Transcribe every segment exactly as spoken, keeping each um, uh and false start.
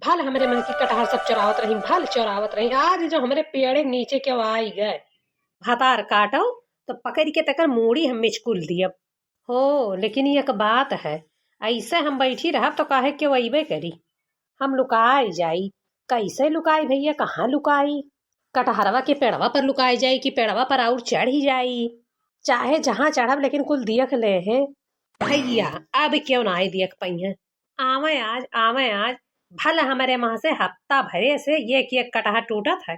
भल हमरे महकी कटहर सब चोरावत रही, भल चोरावत रही। आज जो हमरे पेड़े नीचे केउ आई गए, भतार काटो, तो पकड़ि के तेकर मूड़ी हम मिचकुल दियब। हो, लेकिन एक बात है, अइसे हम बैठी रहब तो काहे केउ अइबे करी। हम लुकाइ जाई। कइसे लुकाई भइया, कहाँ लुकाई? कटहरवा के पेड़वा पर लुकाइ जाई कि पेड़वा पर आउर चढ़ि जाई? चाहे जहाँ चढ़ब, लेकिन कुल दियख लेहे। भइया, अब केउ नाहीं दियख पइहें। आवैं आज, आवैं आज। भल हमरे महाँ से हफ्ता भरे से एक एक कटहर टूटत है।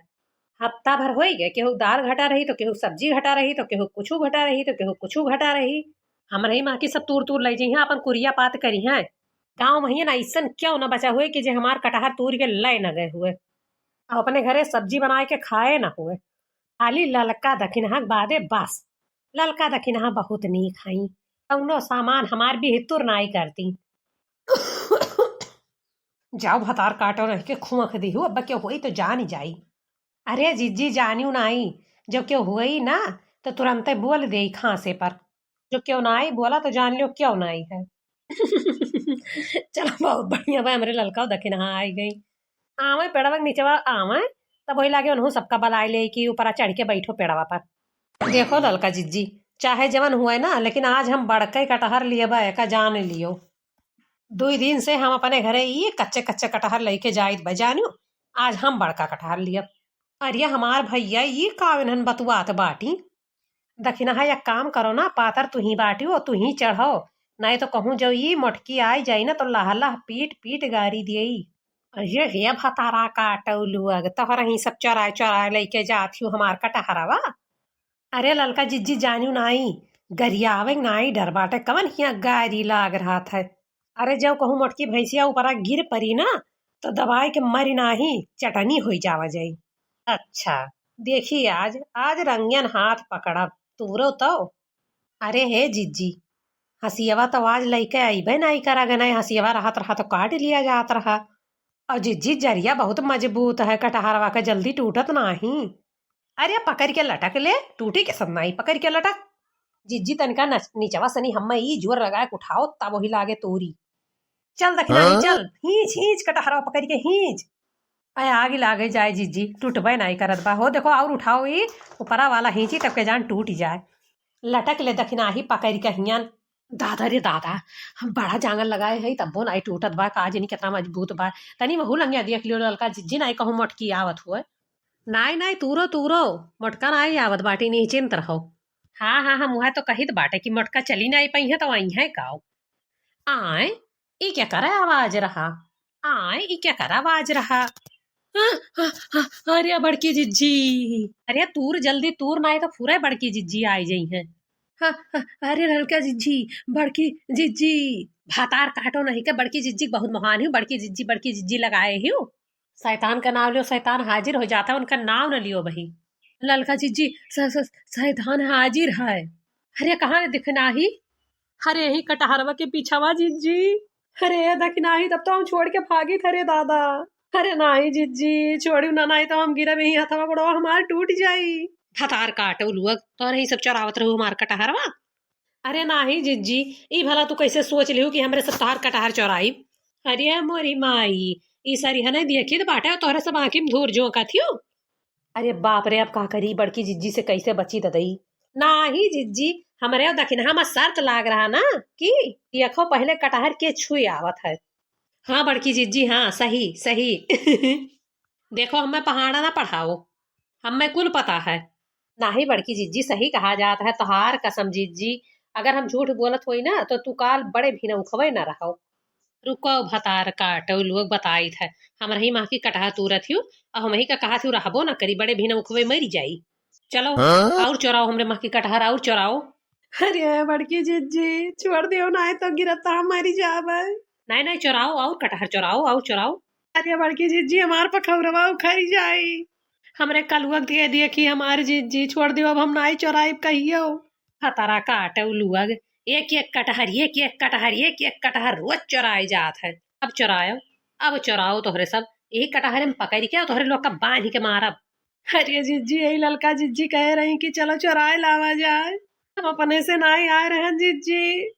हफ्ता भर होइ गए, केहू दाल घटा रही तो केहू सब्जी घटा रही तो केहू कुछु घटा रही तो केहू कुछु घटा रही। हमरे ही महाँ की सब तूर तूर लइ जइहें, आपन कुरिया पात करिहें। गाँव महियन अइसन केउ न बचा हुए कि जे हमार कटहर तूर के लइ न गए हुए। अब अपने घरे सब्जी बनाए के खाए न हुए, खाली ललका दखिनहा के बादे बस। ललका दखिनहा बहुत नीक हई, कउनो सामान हमार बिहितुर नाई करती। जाओ भतार काटो रह के खुआख दिहु, अब केउ होई तो जानी जाई। अरे जिज्जी, जानियो नाई, जब केउ होई ना तो तुरंते बोल देई खांसे पर। जब केउ नाई बोला तो जान लियो केउ नाई है। चलो बहुत बढ़िया बा, हमरे ललका दखिनहा आई गई। आवैं पेड़वा के नीचवा आवैं, तब वही लागे उनहू सबका बलाए ले कि ऊपरा चढ़ि के बैठो पेड़वा पर। देखो ललका जिज्जी, चाहे जवन हुए ना, लेकिन आज हम बड़के कटहर लियबा, एका जान लियो। दुई दिन से हम अपने घरे ई कच्चे कच्चे कटहर लइके जाइत बा, जानियो, आज हम बड़का कटहर लियब। अरे हमार भइया, ई का इन्हन बतुआत बाटी? दखिनहा, एक काम करो ना, पातर तुहीं बाटियो, तुहीं चढ़ो, नाहीं तो कहूँ जो ई मोटकी आई जाई ना तो लह लह पीट पीट गारी दियई। अरे हे भतारा काटो लोग, तोहरही सब चोराए चोराए लइके जात हियो हमार कटहरवा। अरे ललका जिज्जी, जानियो नाई, गरियावे नाई डर बाटे, कवन हियाँ गारी लाग रहत है। अरे जब कहूँ मोटकी भैंसिया ऊपरा गिर परी ना तो दबाए के मरी नाहीं, चटनी होई जावा जाई। अच्छा, देखी आज, आज रंगियन हाथ पकड़ब, तूरो तो। अरे हे जिज्जी, हसियवा तो आज लइके अइबे नाई करा गने, हसियवा रहत रहा तो काट लिया जात रहा। और जिज्जी, जरिया बहुत मजबूत है, कटहरवा के जल्दी टूटत नाहीं। अरे पकड़ि के लटक ले, टूटी के सब नाई, पकड़ि के लटक। जिज्जी तनिका नच-, निचवा सनी हम्मे ई जोर लगाए के उठाओ, तब वही लागे तूरी। चल दखिनहा, हाँ? चल, हींच, हींच कटहरवा पकड़ि के हींच। अय आगी लागे जाए जिज्जी, टूटबे नाई करत बा। हो देखो, और उठाओ ई ऊपरा वाला हींची, तब के जान टूट जाए। लटक ले दखिनहा ही पकड़ि के हियन। दादा रे दादा, हम बड़ा जांगर लगाए हई, तब्बो नाई टूटत बा, का जनी केतना मजबूत बा। तनी वहू लंगिया देख लियो ललका जिज्जी, नाई कहूँ मोटकी आवत हुए। नाई, नाई, तूरो, तूरो, मोटका नाई आवत बाटी, निश्चिंत रहो। हाँ, हाँ, हम उहे तो कहित बाटे कि मोटका चली नाई पइहें तो अइहें काओ। आय, ई केकर आवाज रहा? आय, ई केकर आवाज रहा? आ, आ, आ, अरे बड़की जिज्जी, अरे तूर जल्दी तूर, नाई तो फुरे बड़की जिज्जी आइ जइहें। हाँ, हाँ, अरे ललका जिज्जी, बड़की जिज्जी। भातार काटो नहीं के बड़की जिज्जी बहुत महान हियो, बड़की जिज्जी, बड़की जिज्जी लगाए हियो। शैतान का नाव लियो, शैतान हाजिर हो जाता है, उनका नाव न लियो बही। ललका जिज्जी, स-, स-, शैतान हाजिर है। अरे कहाँ रे दखिनहा ही? अरे यही कटहरवा के पीछवा जिज्जी। अरे दखिनहा ही, तब तो हम छोड़ के भागित, अरे दादा। अरे नाहीं जिज्जी, छोड़ियो ना, नाहीं तो हम गिरब, यही हथवा गोड़वा हमार टूट जाई। भतार काटो लोग, तोहरे ही सब चोरावत रहू हमार कटहरवा। अरे नाहीं जिज्जी, ई भला तू कैसे सोच लिहू कि हमरे सब तोहार कटहर चोराइब? अरे मोरी माई, ई सरिहने देखित बाटे, तोहरे सब आँखी में धूर झोंकत हियो। अरे बाप रे, अब का करी, बड़की जिज्जी से कैसे बची ददई? नाहीं जिज्जी, हमरे दखिनहा में शर्त लाग रहा ना कि देखो पहले कटहर के छुए आवत है। हाँ बड़की जिज्जी, हाँ, सही, सही। देखो, हमें पहाड़ा ना पढ़ाओ, हमें कुल पता है। नाहीं बड़की जिज्जी, सही कहा जात है, तोहार कसम जिज्जी, अगर हम झूठ बोलत होई ना, तो तू काल बड़े भिनउखवे ना रहो। रुको, भतार काटो लोग बताइत है, हमरही महकी कटहर तूरत हियो, और हमही का कहत हियो रहबो ना करी, बड़े भिनउखवे मरी जाई। चलो, हाँ? और चोराओ हमरे महकी कटहर, और चोराओ। अरे बड़की जिज्जी, छोड़ दियो, नाहीं तो गिरता मरी जाबे। नाहीं, नाहीं, चोराओ, और कटहर चोराओ, और चोराओ। अरे बड़की जिज्जी, हमार पखौरवा उखरि जाई। हमरे कलुआ के दे दिया कि हमार जिज्जी, छोड़ दियो, अब हम नाहीं चोराइब कहियो। भतारा काटो लोग, एक एक कटहर, एक एक कटहर, एक एक कटहर रोज चोराए जात है। अब चोराओ, अब चोराओ तोहरे सब, यही कटहर में पकड़ि के तोहरे लोग का बांधि के मारब। अरे जिज्जी, यही ललका जिज्जी कहे रही कि चलो चोराए लावा जाए। हम अपने से नाहीं आए रहन जिज्जी।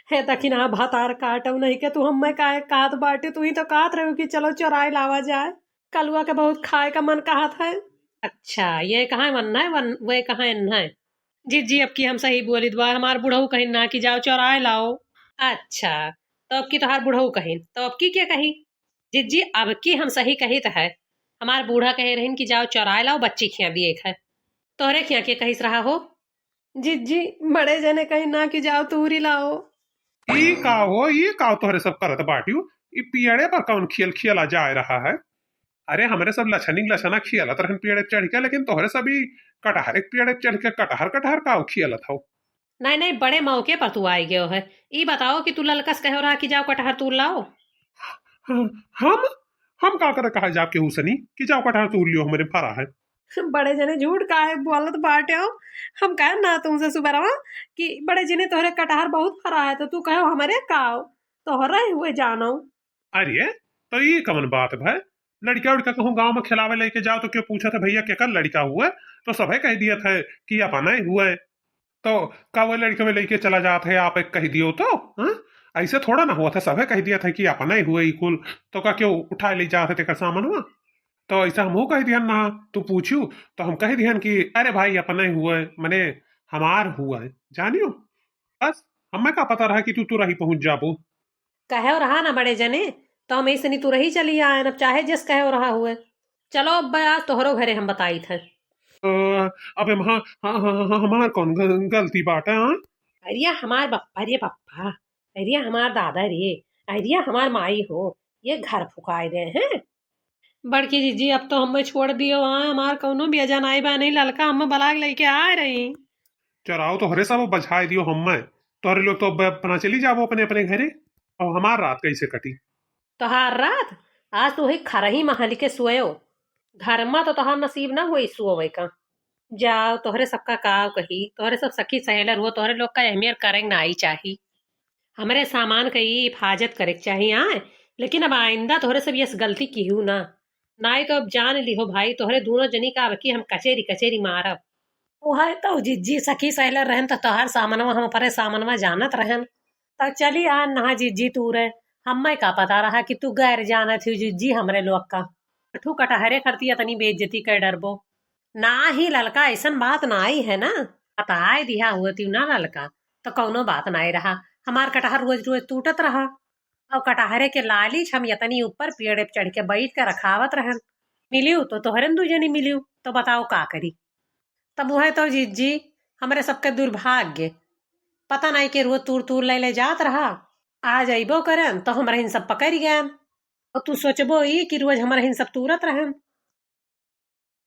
हे दखिनहा भतार काटउ नहीं के, तू हम्मे काहे कात बाटे? तू ही तो कात रहो कि चलो चोराए लावा जाए, कलुआ के बहुत खाए का मन कहत है। अच्छा, ये कहाँ वन है, वन, वे कहाँ एन है? जिज्जी, अब की हम सही बोलित बा, हमार बुढ़ऊ कहिन ना कि जाओ चोराए लाओ। अच्छा, तो अब की तोहार बुढ़ऊ कहिन, तो अब की क्या कही? जिज्जी, अब की हम सही कहित है, हमार बूढ़ा कहे रहिन कि जाओ चोराए लाओ, बच्ची खिया दिए है। तोहरे खिया के कहिस रहा हो? जिज्जी, बड़े जने कहिन ना कि जाओ तूरी लाओ। ई का हो, ई का तोहरे सब करत बाटियो? ई पियड़े पर कौन खेल खेला जाए रहा है? अरे, हमरे सब लछनी लछना खेलत रहन पेड़े पे चढ़ के, लेकिन तोहरे सब ई कटहर के पेड़े पे चढ़ के कटहर, कटहर का खेलत हो? नहीं, नहीं, बड़े मौके पर तू आइ गयो है। ई बताओ कि तू ललकस कहो रहा कि जाओ कटहर तूर लाओ। ह-, हम? हम का करे कहा जाके उसनी कि जाओ कटहर तूर लियो, हमरे फरा है। बड़े जने झूठ काहे बोलत बाटे हो? हम कहे ना तुमसे सुबरवा कि बड़े जने तोहरे कटहर बहुत फरा है, तो तू कहो हमरे काओ, तोहरे हुए जानो। अरे, तो ई कवन बात भय? लड़का उड़का कहूँ गाँव में खिलावे लेके जाओ तो क्यों पूछत है भैया केकर लड़का हुए? तो सभे कह दियत है कि अपने हुए। तो का वो लड़का में लेके चला जात है, आप एक कह दियो तो, हाँ? ऐसे थोड़ा ना हुआ था, सभे कह दियत है कि अपने हुए ई कुल, तो का क्यों उठा ले जात है तेकर सामानवा? तो ऐसा हमहू कह दिहन ना, तू पूछू तो हम कह दिहन कि अरे भाई अपने हुए, मने हमार हुए, जानियो। बस हमें का पता रहा कि तू तुरही पहुँच जाबो। कहे रहा ना बड़े जने, तो हम ऐसे नहीं तुरही चली आए, अब चाहे जिस कहे रहा हुए। चलो अब आज तोहरो घरे हम बताइत है। अ, अब हम, हाँ, हाँ, हाँ, हाँ, हमार कौन गल-, गलती बाटे, हाँ? अरे हमार बप्पा रे बप्पा, अरे हमार दादा रे, अरे हमार माई हो, ये घर फुकाए दे हैं। बड़की जिज्जी, अब तो हमें छोड़ दियो, हाँ, हमार कौनो बेजा नाई बा, नहीं ललका हमें बलाक लेके आ रही। चराओ तोहरे सब बझाए दियो हमें, तोहरे लोग तो अब अपना चली जाबो अपने अपने घरे, और हमार रात कैसे कटी? तोहार रात? आज तो वही खरही महल के सोयो, घर में तो तोहार नसीब ना हुई सोवे का। जाओ, तोहरे सबका काव कही, तोहरे सब सखी सहेलर हो, तोहरे लोग का अहमियत करें ना आई चाही। हमरे सामान का ई हिफाजत करे के चाही, आए, लेकिन अब आइंदा तोहरे सब यस गलती किहू ना, नाई तो अब जान लिहो भाई, तोहरे दोनों जनी का अब की हम कचेरी कचेरी मारब। उहे तो जिज्जी सखी सहेलर रहन तो तोहर सामनवा हम अपने सामनवा जानत रहन। तो चली आ नहा जिज्जी तू रे, हमें का पता रहा कि तू गैर जानत ही जिज्जी हमरे लोग का। ठू कटहरे खरती इतनी बेइज्जती कर डरबो। ना ही ललका, ऐसन बात नाई है ना, बताए दिया हुआ तू ना ललका, तो कौनो बात नाई रहा। हमार कटहर रोज रोज टूटत रहा, और कटहरे के लालिच हम यतनी ऊपर पेड़ पे चढ़ के बैठ के रखावत रहन। मिलियो तो तोहरन दू जनी मिलियो, तो बताओ का करी। तब वह तो जिज्जी, हमरे सबके दुर्भाग्य, पता नाई के रोज तूर तूर ले ले जात रहा, आज अइबो करन तो हमरे हिन सब पकड़ गयन। और तू सोचबो ई कि रोज हमरे हिन सब तूरत रहन।